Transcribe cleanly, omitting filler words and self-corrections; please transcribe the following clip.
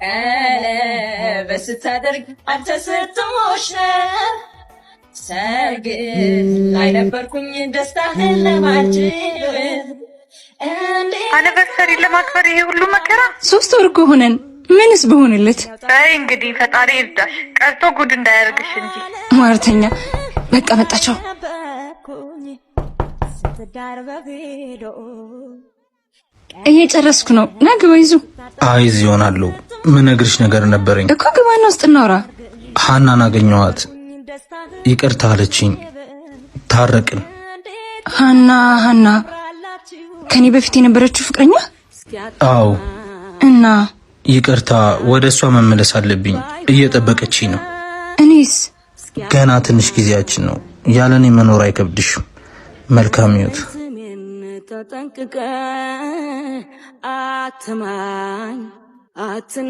ቀለበት ስታደርግ አንተ ስትሞሽ ሰርግ ላይ ነበርኩኝ ደስታህን ለማጅብ። Anniversary ለማክበር ይሄ ሁሉ መከራ። 3 ወር እኮ ሆነን፣ ምንስ በሆንለት። አይ እንግዲህ ፈጣሪ ይርዳሽ፣ ቀርቶ ጉድ እንዳያደርግሽ እንጂ። ሟርተኛ። በቃ መጣቸው። ስትዳር በቪዲዮ። እየጨረስኩ ነው። ና ግባ ይዙ። አይ እዚህ እሆናለሁ። ምነግርሽ ነገር ነበረኝ። እኮ ግባና ውስጥ እናውራ። ሀናን አገኘኋት። ይቅርታ አለችኝ። ታረቅን። ሀና? ሀና ከኔ በፊት የነበረችው ፍቅረኛ? አዎ። እና? ይቅርታ፣ ወደ እሷ መመለስ አለብኝ። እየጠበቀችኝ ነው። እኔስ? ገና ትንሽ ጊዜያችን ነው። ያለኔ መኖር አይከብድሽም። መልካም ህይወት። ተጠንቅቀ አትማኝ አትን